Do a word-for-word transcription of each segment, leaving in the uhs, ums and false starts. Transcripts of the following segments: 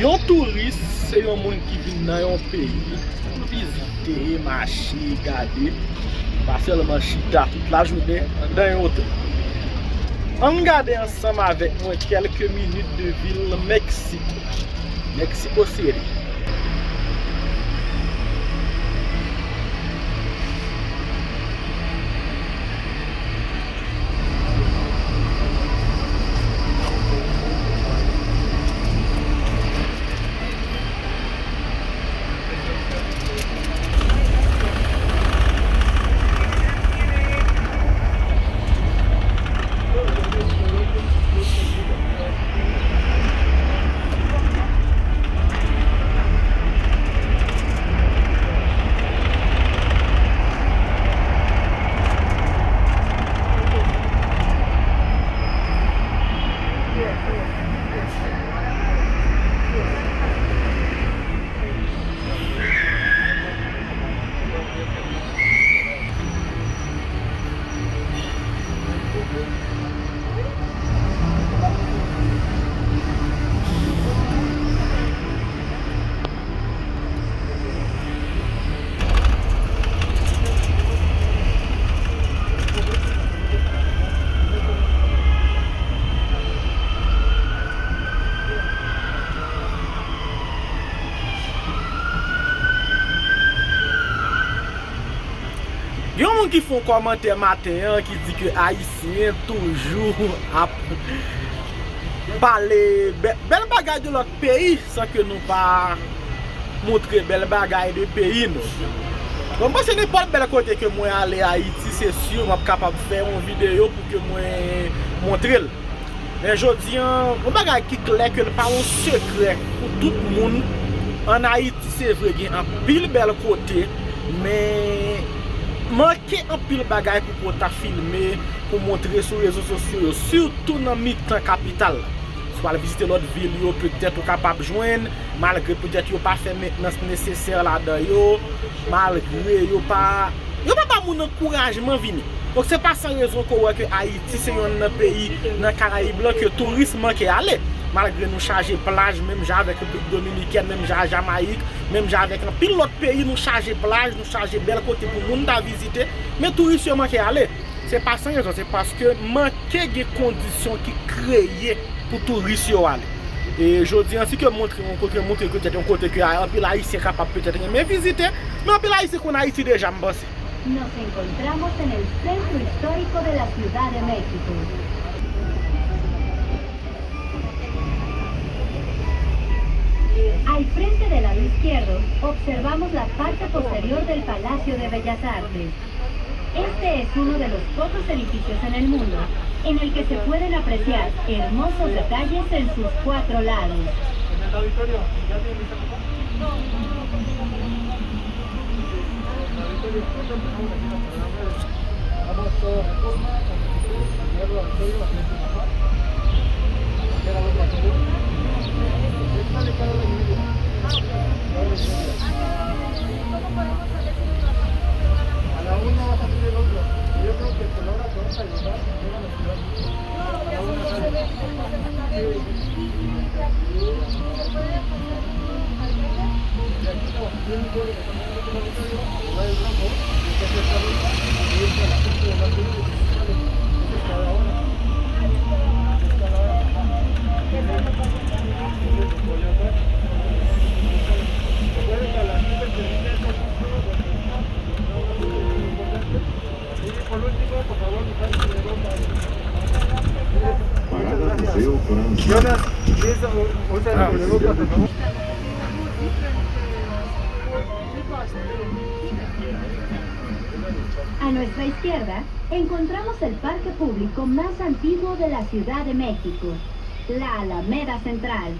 Yon touris se yon moun ki vin nan yon peyi pou l vizite, mache, gade, pa sèlman chita tout lajounen anndan yon otèl. Ann gade ansanm avèk mwen kèlke minit de vil Meksiko, Meksiko City. Gen yon moun ki fè yon kòmantè maten an ki di ke Ayisyen toujou ap pale bè-, bèl bagay de lòt peyi san ke nou pa montre bèl bagay de peyi nou. Bon, m panse nenpòt bèl kote ke mwen ale Ayiti, se si m ap kapab fè yon videyo pou ke mwen montre l. Men jodi an, yon bagay ki klè ke l pa yon sekrè pou tout moun, ann Ayiti, se vre, gen anpil bèl kote, men manke anpil bagay pou ke w ta filme, pou montre sou rezo sosyo yo, sitou nan mitan kapital la. Si w al vizite lòt vil yo, petèt ou kapab jwenn, malgre petèt yo pa fè mentnans nesesè ladan yo, malgre yo pa Yo pa ba moun ankourajman vini. Donk, se pa san rezon ke w wè ke Ayiti se yonn nan peyi nan Karayib lan ke touris manke ale. Malgre nou chaje plaj, menm jan avèk Repiblik Dominikèn, menm jan a Jamayik, menm jan avèk anpil lòt peyi, nou chaje plaj, nou chaje bèl kote pou moun ta vizite, men touris yo manke ale. Se pa san rezon, se paske manke gen kondisyon ki kreye pou touris yo ale. E jodi an, si ke montre yon kote, montre petèt yon kote ke a-, anpil Ayisyen kapab petèt renmen vizite, men anpil Ayisyen konn Ayiti deja, m panse. Nos encontramos en el centro histórico de la Ciudad de México. Al frente del lado izquierdo, observamos la parte posterior del Palacio de Bellas Artes. Este es uno de los pocos edificios en el mundo en el que se pueden apreciar hermosos detalles en sus cuatro lados. Parada Museu França. A nuestra izquierda encontramos el parque público más antiguo de la Ciudad de México, la Alameda Central.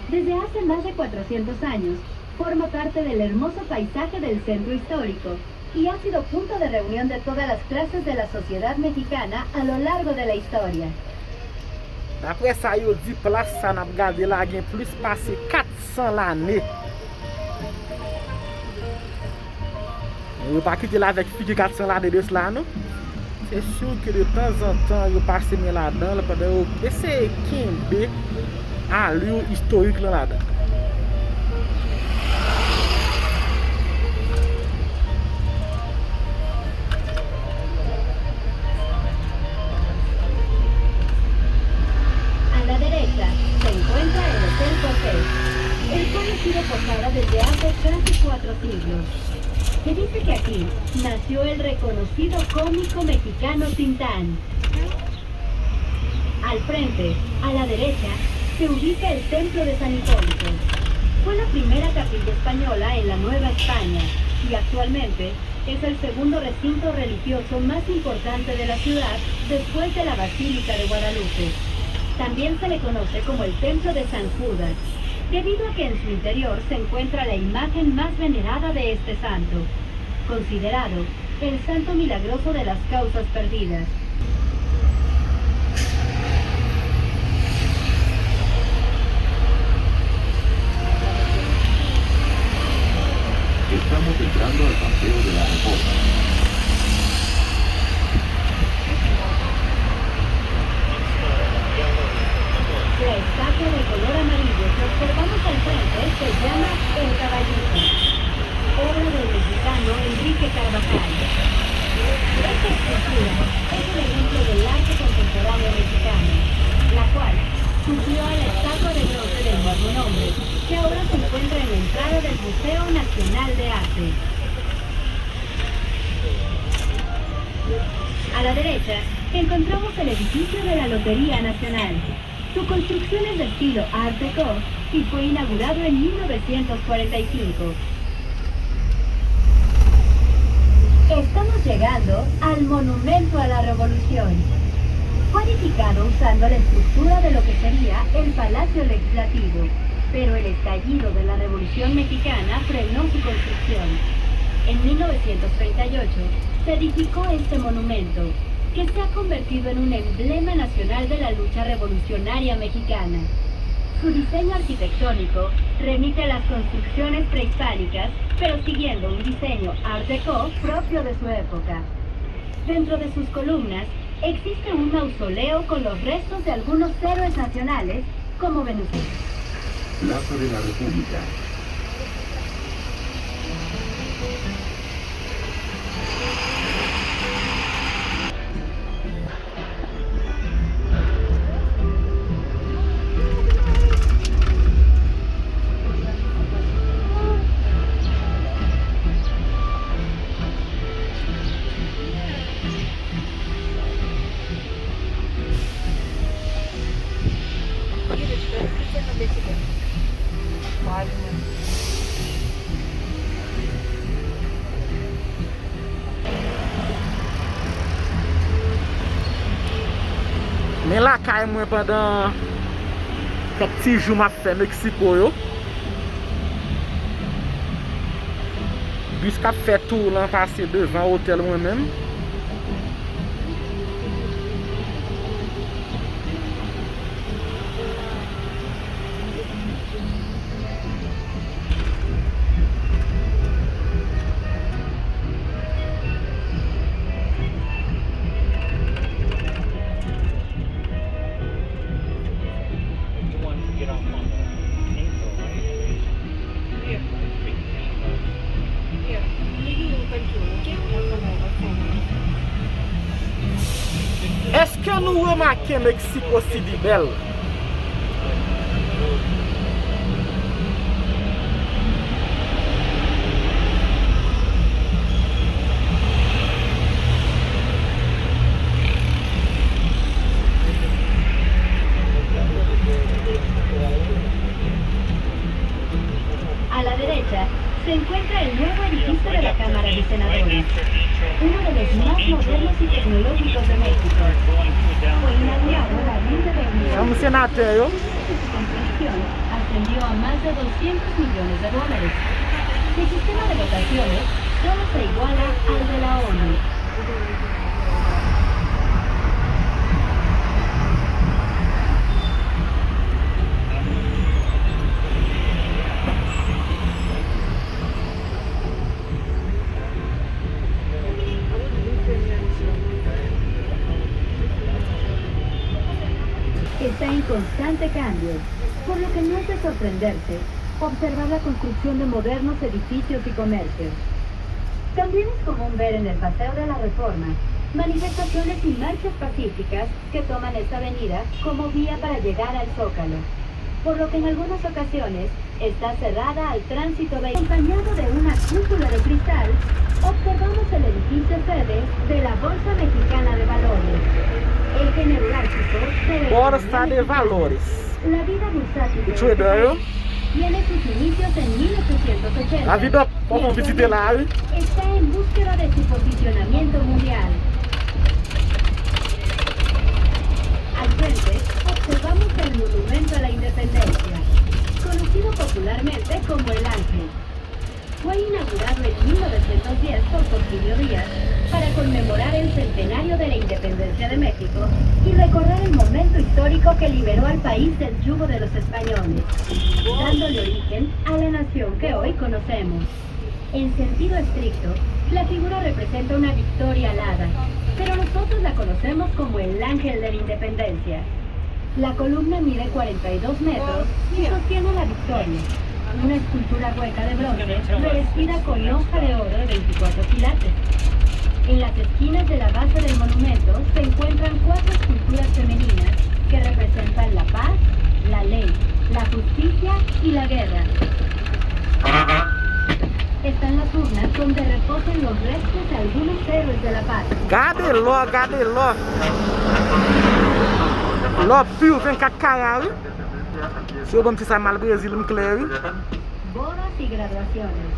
Desde hace más de cuatrocientos años, forma parte del hermoso paisaje del centro histórico y ha sido punto de reunión de todas las clases de la sociedad mexicana a lo largo de la historia. Daprè sa yo di, plas sa n ap gade la gen plis pase kat san lane. Yo pa kite l avèk figi kat san lane de sila, non. Se si ke de tanzantan yo pase men ladan l pandan yo eseye kenbe alè istorik lan ladan. Posada desde hace casi cuatro siglos. Se dice que aquí nació el reconocido cómico mexicano Tintán. Al frente, a la derecha, se ubica el Templo de San Hipólito. Fue la primera capilla española en la Nueva España y actualmente es el segundo recinto religioso más importante de la ciudad después de la Basílica de Guadalupe. También se le conoce como el Templo de San Judas, debido a que en su interior se encuentra la imagen más venerada de este santo, considerado el santo milagroso de las causas perdidas. Estamos entrando al Paseo de la Reforma. La estatua de color amarillo que observamos al frente se llama El Caballito, obra del mexicano Enrique Carvajal. Esta escultura es un ejemplo del arte contemporáneo mexicano, la cual suplió a la estatua de bronce del mismo nombre, que ahora se encuentra en la entrada del Museo Nacional de Arte. A la derecha, encontramos el edificio de la Lotería Nacional. Su construcción es de estilo Art Deco y fue inaugurado en mil novecientos cuarenta y cinco. Estamos llegando al Monumento a la Revolución. Fue edificado usando la estructura de lo que sería el Palacio Legislativo, pero el estallido de la Revolución Mexicana frenó su construcción. En mil novecientos treinta y ocho se edificó este monumento, que se ha convertido en un emblema nacional de la lucha revolucionaria mexicana. Su diseño arquitectónico remite a las construcciones prehispánicas, pero siguiendo un diseño Art Deco propio de su época. Dentro de sus columnas existe un mausoleo con los restos de algunos héroes nacionales, como Venustiano. Plaza de la República. Men lakay mwen pandan kèk ti jou m ap fè Meksiko yo. Bis k ap fè tou lan pase devan otèl mwen menm. Èske nou remake Meksiko Siti bèl? A la derecha se encuentra el nuevo edificio de la Cámara de Senadores, uno de los más modernos y tecnológicos de México. Fue inaugurado en abril de dos mil ocho. Senatè yo. Su construcción ascendió a más de doscientos millones de dólares. El sistema de votaciones solo se iguala al de la ONU. Está en constante cambio, por lo que no es de sorprenderse observar la construcción de modernos edificios y comercios. También es común ver en el Paseo de la Reforma manifestaciones y marchas pacíficas que toman esta avenida como vía para llegar al Zócalo. por lo que en algunas ocasiones está cerrada al tránsito ve-, acompañado de una cúpula de cristal, observamos el edificio sede de la Bolsa Mexicana de Valores. El género ártico se Bolsa de Valores. La vida bursátil de este país tiene sus inicios en mil ochocientos ochenta. La vida Fò nou vizite la, wi. Está en búsqueda de su posicionamiento mundial. Al frente, observamos el Monumento a la Independencia, conocido popularmente como el Ángel. Fue inaugurado en mil novecientos diez por Porfirio Díaz para conmemorar el centenario de la independencia de México y recordar el momento histórico que liberó al país del yugo de los españoles, dándole origen a la nación que hoy conocemos. En sentido estricto, la figura representa una victoria alada, pero nosotros la conocemos como el Ángel de la Independencia. La columna mide cuarenta y dos metros y sostiene la victoria, una escultura hueca de bronce revestida con hoja de oro de veinticuatro quilates. En las esquinas de la base del monumento se encuentran cuatro esculturas femeninas que representan la paz, la ley, la justicia y la guerra. Están las urnas donde reposan los restos de algunos héroes de la patria. Gade lò, gade lò. Lò pur vennkat kara, wi. Si yo ban m ti sa mal Brezil, m klè, wi. Bodas y graduaciones.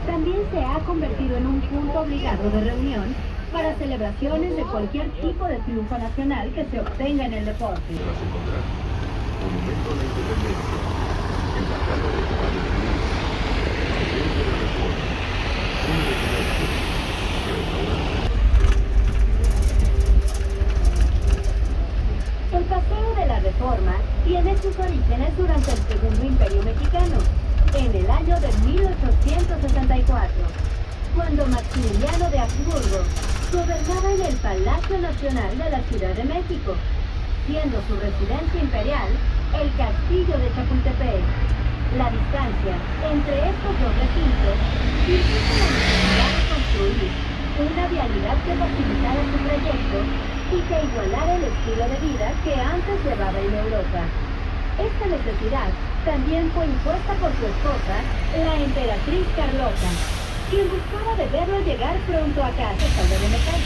También se ha convertido en un punto obligado de reunión para celebraciones de cualquier tipo de triunfo nacional que se obtenga en el deporte. El Paseo de la Reforma tiene sus orígenes durante el Segundo Imperio Mexicano, en el año de mil ochocientos sesenta y cuatro, cuando Maximiliano de Habsburgo gobernaba en el Palacio Nacional de la Ciudad de México, siendo su residencia imperial el Castillo de Chapultepec. La distancia entre estos dos recintos hizo que la necesidad de construir una vialidad que facilitara su trayecto y que igualara el estilo de vida que antes llevaba en Europa. Esta necesidad también fue impuesta por su esposa, la emperatriz Carlota, quien buscaba de verlo llegar pronto a casa. Salvador Mecán.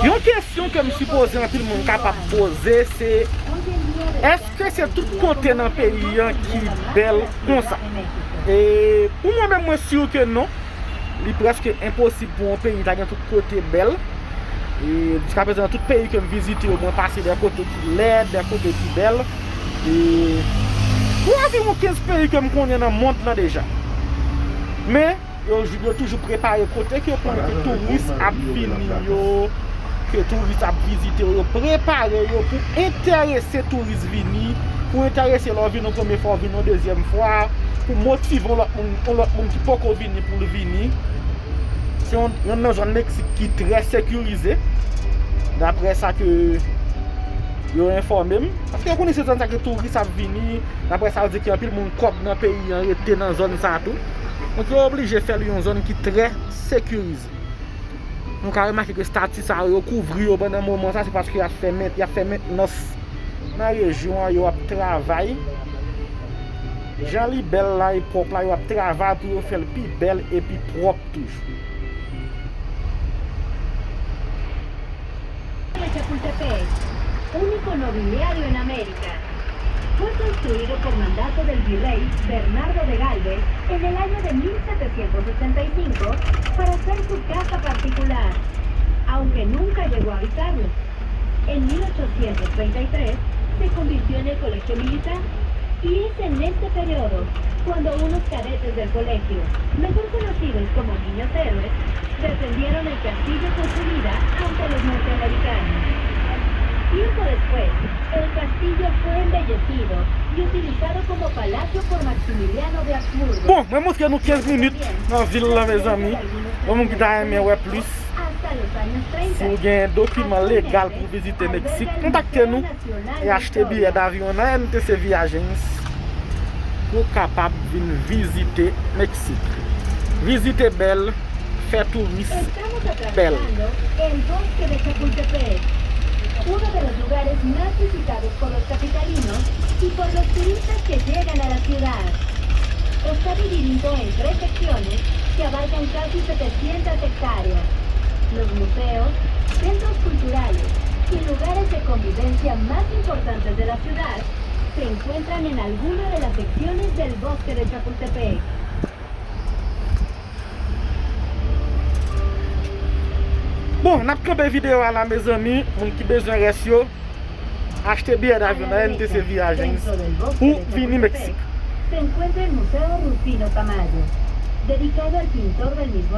Yon kesyon ke m sipoze anpil moun kapab poze, se èske se tout kote nan peyi an ki bèl konsa? E pou mwen menm, mwen si ke non. Li prèske enposib pou yon peyi ta gen tout kote bèl. E jiskaprezan, nan tout peyi ke m vizite yo, mwen pase de kote ki lèd, de kote ki bèl. E pou anviwon kenz peyi ke m konnen nan mond lan deja. Men, yo, yo toujou prepare kote ke yo konnen ke touris ap vini yo, ke touris ap vizite yo, yo prepare yo pou enterese touris vini, pou enterese lè w vini yon premye fwa, w vini yon dezyèm fwa, pou motive yon lòt moun, yon lòt moun ki poko vini pou l vini. Se yon, yonn nan zòn Meksik ki trè sekirize, daprè sa ke yo enfòme m. Paske yo konnen se zòn sa ke touris ap vini, daprè sa yo di ke anpil moun kòb nan peyi an rete nan zòn sa tou. Donk yo oblije fè l yon zòn ki trè sekirize. Nou ka remake ke estati sa yo, yo kouvri yo pandan moman sa, se paske y ap fè men-, y ap fè mentnans nan rejyon an, yo ap travay. Jan li bèl la, e pwòp la, yo ap travay pou yo fè l pi bèl e pi pwòp toujou. Chapultepec, único nobiliario en América. Fue construido por mandato del virrey Bernardo de Galvez en el año de mil setecientos ochenta y cinco para ser su casa particular, aunque nunca llegó a habitarlo. En mil ochocientos treinta y tres se convirtió en el colegio militar, y es en este periodo cuando unos cadetes del colegio, mejor conocidos como niños héroes, defendieron el castillo con su vida ante los norteamericanos. Tiempo después, el castillo fue embellecido y utilizado como palacio por Maximiliano de Habsburgo. Bon, mwen montre nou kenz minit nan vil la, mezanmi. Yon moun ki ta renmen wè plis, si w gen dokiman legal pou vizite Meksik, kontakte nou e achte biyè davyon nan A N T C V Agents pou w kapab vin vizite Meksik. Vizite bèl, fè touris bèl. El bosque de Chapultepec, uno de los lugares más visitados por los capitalinos y por Los turistas que llegan a la ciudad. Está dividido en tres secciones que abarcan casi setecientas hectáreas. Los museos, centros culturales y lugares de convivencia más importantes de la ciudad se encuentran en alguna de las secciones del bosque de Chapultepec. Bon, n ap kanpe videyo a la, mezanmi. Moun ki bezwen rès yo, achte biyè davyon nan N T C Viagens pou vini Meksik. Se encuentra el Museo Rufino Tamayo, dedicado al pintor del mismo